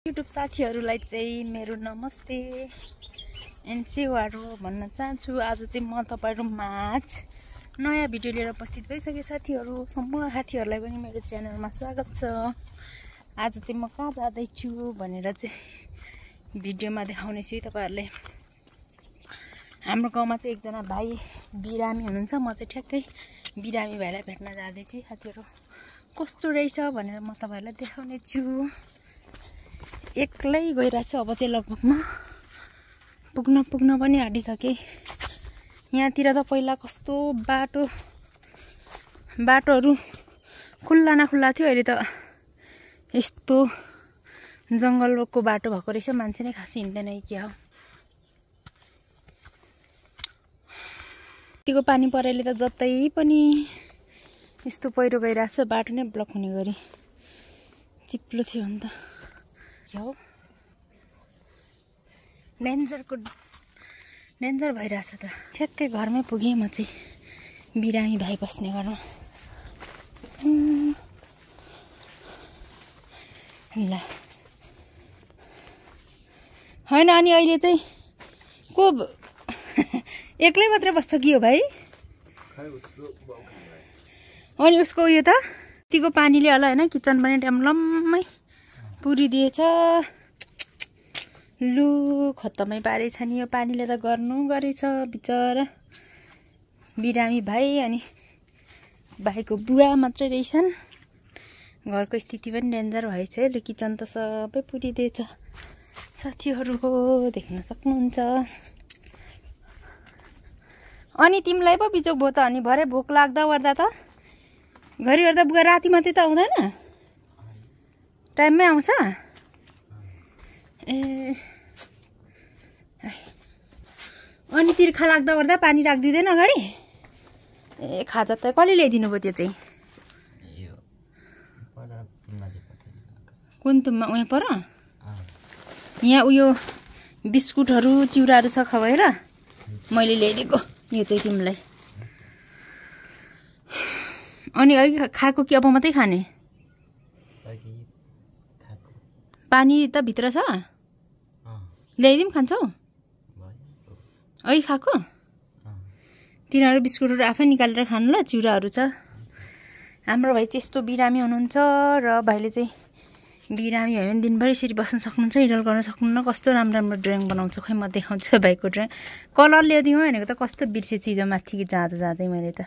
YouTube साथीहरुलाई चाहिँ मेरो नमस्ते एन्ड सेवारो भन्न चाहन्छु। आज चाहिँ म तपाईहरु माझ नयाँ भिडियो लिएर उपस्थित भइसके साथीहरु, सम्पूर्ण साथीहरुलाई पनि मेरो च्यानलमा स्वागत छ। आज चाहिँ म कहाँ जाँदै छु भनेर चाहिँ भिडियोमा देखाउने छु तपाईहरुले। हाम्रो गाउँमा चाहिँ एकजना भाइ बिरामी हुनुहुन्छ, म चाहिँ ठ्याक्कै बिरामी भाइलाई भेट्न जाँदै छु साथीहरु। कस्तो रहेछ भनेर म तपाईहरुलाई देखाउने छु। एक्लै गइराछु। अब चाहिँ लगभग म पुग्न पनि आँटिसके। यहाँतिर त पहिला कस्तो बाटोहरु खुल्ला न खुल्ला थियो, अहिले त यस्तो जंगलको बाटो भएको रहेछ। मान्छे नै खासै हिँड्दैन के हो। त्यतिको पानी परेले त जतै पनि यस्तो पहिरो गइराछ, बाटो नै ब्लक हुने गरी चिप्लो थियो नि त। हो डेन्जर भइराछ त। ठ्याक्कै घरमै पुगे म चाहिँ बिरामी भाइ बस्ने घरमा। ल हैन, अनि अहिले चाहिँ को एक्लै मात्र बस्छ कि हो भाइ? अनि उसको उयो त त्यतिको पानीले होला हैन, किचन पनि ड्यामलम्मै पुरिदिएछ। लु खत्तमै पारेछ नि यो पानीले त। गर्नु गरेछ बिचरा बिरामी भाइ। अनि भाइको बुवा मात्रै रहेछन्। घरको स्थिति पनि डेन्जर भएछ। ल किचन त सबै पुरिदिएछ साथीहरु, हो देख्न सक्नुहुन्छ। अनि तिमीलाई पो बिजोक भयो त। अनि भरे भोक लाग्दा वर्दा त घरि गर्दा बुवा राति मात्रै त आउँदैन, टाइममै आउँछ। ए अनि तिर्खा लाग्दा वर्दा पानी राखिदिँदैन अगाडि? ए खाजा त कसले ल्याइदिनु भयो त्यो चाहिँ? कुन तुममा उहाँ पर? यहाँ उयो बिस्कुटहरु चिउराहरु छ खवाएर मैले ल्याइदिएको यो चाहिँ तिमीलाई। अनि अघि खाएको कि अब मात्रै खाने? पानी त भित्र छ, ल्याइदिउँ खान्छौ? अघि खाएको तिनीहरू बिस्कुटहरू आफै निकालेर खानु ल। चिउराहरू छ। हाम्रो भाइ चाहिँ यस्तो बिरामी हुनुहुन्छ र भाइले चाहिँ बिरामी भयो भने दिनभरि यसरी बस्न सक्नुहुन्छ, हिडल गर्न सक्नुहुन्न। कस्तो राम्रो ड्रइङ बनाउँछ, खै म देखाउँछु भाइको ड्रइङ। कलर ल्याइदिउँ भनेको त कस्तो बिर्सेछु हिजो माथि जाँदै मैले त।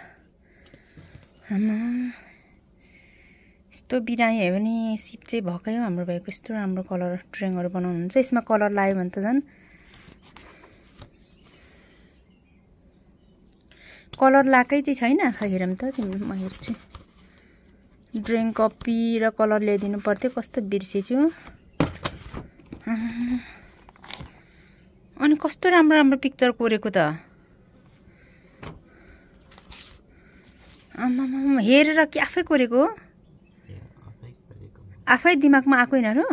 यस्तो बिरामी भयो भने सिप चाहिँ भएकै हो हाम्रो भाइको। यस्तो राम्रो कलर ड्रइङहरू बनाउनुहुन्छ। यसमा कलर लाग्यो भने त झन् कलर लाकै चाहिँ छैन। खै हेरौँ त, म हेर्छु। ड्रइङ कपी र कलर ल्याइदिनु पर्थ्यो, कस्तो बिर्सेछु। अनि कस्तो राम्रो पिक्चर कोरेको त। आमामा हेरेर कि आफै कोरेको? आफै दिमागमा आएको यिनीहरू?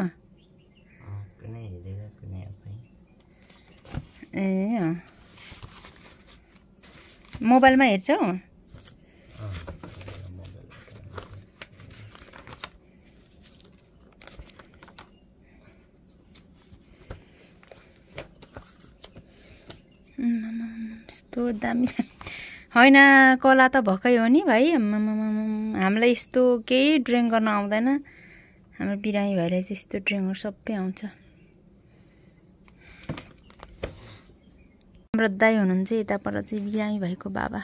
ए मोबाइलमा हेर्छौ? यस्तो दामी होइन, कला त भएकै हो नि भाइ। हामीलाई यस्तो केही ड्रइङ गर्न आउँदैन। हाम्रो बिरामी भाइलाई चाहिँ यस्तो ड्रइङहरू सबै आउँछ। हाम्रो दाइ हुनुहुन्छ यता पर चाहिँ बिरामी भाइको बाबा।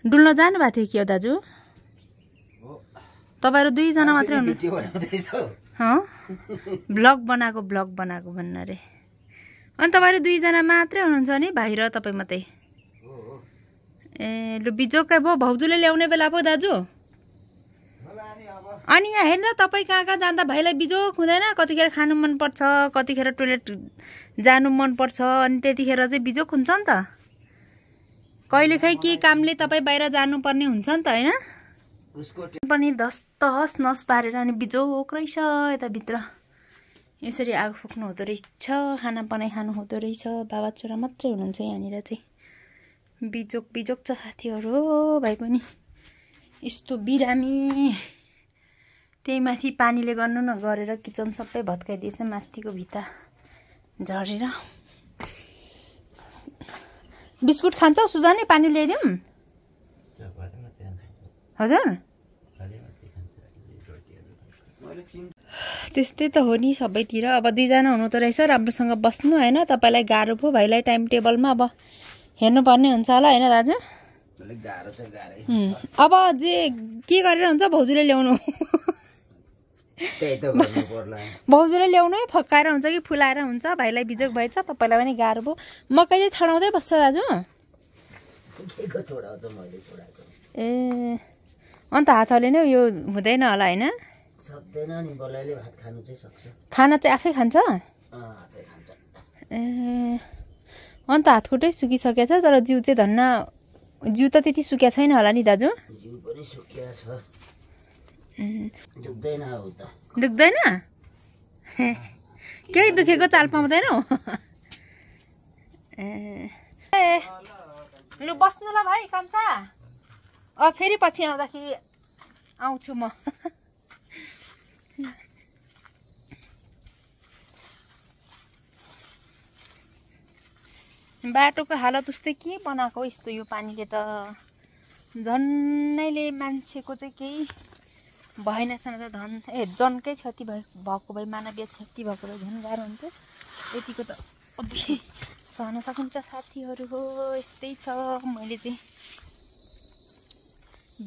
डुल्न जानु भएको थियो कि हो दाजु? तपाईहरु दुईजना मात्रै हुनु? ब्लग बनाएको भन्न रे। अनि तपाईहरु दुईजना मात्रै हुनुहुन्छ नि, भाइ र तपाई मात्रै? ए लु बिजोकै भयो। भाउजूले ल्याउने बेला पो दाजु। अनि यहाँ हेर्न, तपाई कहाँ जाँदा भाइलाई बिजोक हुँदैन? कतिखेर खानु मन पर्छ, कतिखेर टोइलेट जानु मन पर्छ, अनि त्यतिखेर चाहिँ बिजोक हुन्छ नि त। कहिलेकाहीँ के कामले तपाई बाहिर जानुपर्ने हुन्छ नि त, हैन? पनि तहस नस पारेर अनि बिजोक रहेछ यता भित्र। यसरी आगो फुक्नु हुँदो रहेछ, खाना बनाइ खानु हुँदो रहेछ। बाबा छोरा मात्रै हुनुहुन्छ यहाँनिर चाहिँ। बिजोक छ साथीहरु। भाइ पनि यस्तो बिरामी त्यही माथि पानीले गर्नु न गरेर किचन सबै भत्काइदिएछ, माथिको भित्ता झरेर। बिस्कुट खान्छौ सुजाने? पानी ल्याइदिउँ? हजुर त्यस्तै त हो नि सबैतिर। अब 2 जना हुनु त रहेछ, राम्रोसँग बस्नु हैन। तपाईलाई गाह्रो भयो भाइलाई टाइम टेबलमा अब हेर्नुपर्ने हुन्छ होला हैन दाजु? अब जे के गरेर हुन्छ भाउजूले ल्याउनु। भाउजूले ल्याउनु है, फकाएर हुन्छ कि फुलाएर हुन्छ। भाइलाई बिजोग भएछ, तपाईलाई पनि गाह्रो भयो। मकै चाहिँ छडाउँदै बस्छ दाजु? ए अन्त हातले नै यो हुँदैन होला हैन? सक्दैन नि, बलाइले भात खानु चाहिँ सक्छ। खाना चाहिँ आफै खान्छ? आफै खान्छ। ए अन्त हात खुट्टै सुकिसकेछ, तर जिउ चाहिँ धन्न जिउ त त्यति सुकिया छैन होला नि दाजु? जिउ पनि सुकिया छ। दुख्दैन हो त? दुख्दैन? केही दुखेको चाल पाउँदैनौ? ए लु बस्नु ल भाइ कान्छा। फेरि पछि आउँदाखेरि आउँछु म। बाटोको हालत उस्तै के बनाएको यस्तो यो पानीले त झन्नैले मान्छेको चाहिँ केही भएन छ त धन जनकै क्षति भएको भए मानवीय क्षति भएको भए झन् गाह्रो हुन्थ्यो। यतिको त अघि सहन सकिन्छ साथीहरू हो। यस्तै छ। मैले चाहिँ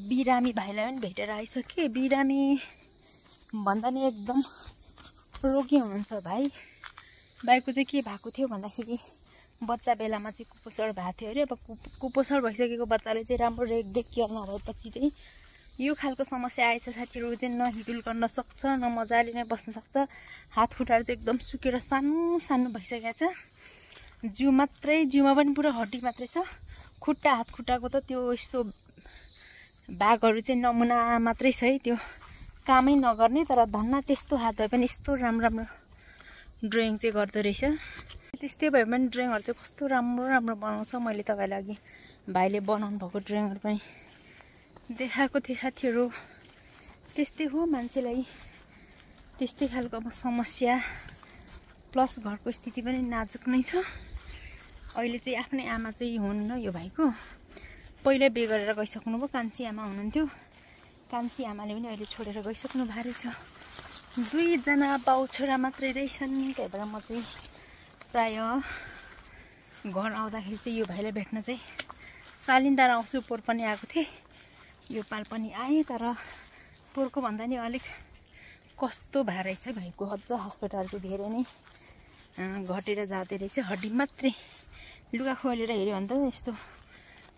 बिरामी भाइलाई पनि भेटेर आइसकेँ। बिरामी भन्दा नि एकदम रोगी हुनुहुन्छ भाइ। भाइको चाहिँ के भएको थियो भन्दाखेरि बच्चा बेलामा चाहिँ कुपोषण भएको थियो अरे। अब कुपोषण भइसकेको बच्चाले चाहिँ राम्रो रेखदेख केयर नभएपछि चाहिँ यो खालको समस्या आएछ साथीहरू। चाहिँ न हिडुल गर्न सक्छ, न मजाले नै बस्न सक्छ। हात खुट्टाहरू चाहिँ एकदम सुकेर सानो सानो भइसकेको छ। जिउ मात्रै, जिउमा पनि पुरा हड्डी मात्रै छ। खुट्टा हात खुट्टाको त त्यो यस्तो भागहरू चाहिँ नमुना मात्रै छ है, त्यो कामै नगर्ने। तर धन्न त्यस्तो हात भए पनि यस्तो राम्रो राम्रो ड्रइङ चाहिँ गर्दो रहेछ। त्यस्तै भए पनि ड्रइङहरू चाहिँ कस्तो राम्रो राम्रो बनाउँछ। मैले तपाईँलाई अघि भाइले बनाउनु भएको ड्रइङहरू पनि देखाएको थिएँ साथीहरू। त्यस्तै हो, मान्छेलाई त्यस्तै खालको अब समस्या प्लस घरको स्थिति पनि नाजुक नै छ। अहिले चाहिँ आफ्नै आमा चाहिँ हुनुहुन्न यो भाइको। पहिल्यै बिहे गरेर गइसक्नु भयो। कान्छी आमा हुनुहुन्थ्यो। कान्छी आमाले पनि अहिले छोडेर गइसक्नु भएको रहेछ। 2 जना बाउ छोरा मात्रै रहेछन्। त्यही भएर म चाहिँ प्राय घर आउँदाखेरि चाहिँ यो भाइलाई भेट्न चाहिँ सालिन्दार आउँछु। पोहोर पनि आएको थिएँ, यो पाल पनि आएँ। तर पोहोरको भन्दा नि अलिक कस्तो भए रहेछ भाइको। अझ हस्पिटल चाहिँ धेरै नै घटेर जाँदै रहेछ। हड्डी मात्रै लुगा खोलेर हेऱ्यो भने त यस्तो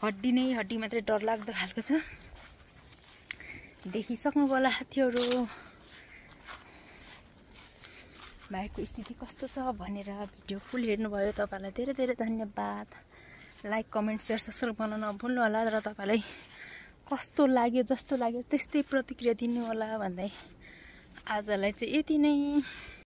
हड्डी नै हड्डी मात्रै डरलाग्दो खालको छ। देखिसक्नु होला साथीहरू भाइको स्थिति कस्तो छ भनेर। भिडियो फुल हेर्नुभयो, तपाईँलाई धेरै धेरै धन्यवाद। लाइक कमेन्ट सेयर सब्सक्राइब गर्न नभुल्नु होला। र तपाईँलाई कस्तो लाग्यो, जस्तो लाग्यो त्यस्तै प्रतिक्रिया दिनु होला भन्दै आजलाई चाहिँ यति नै।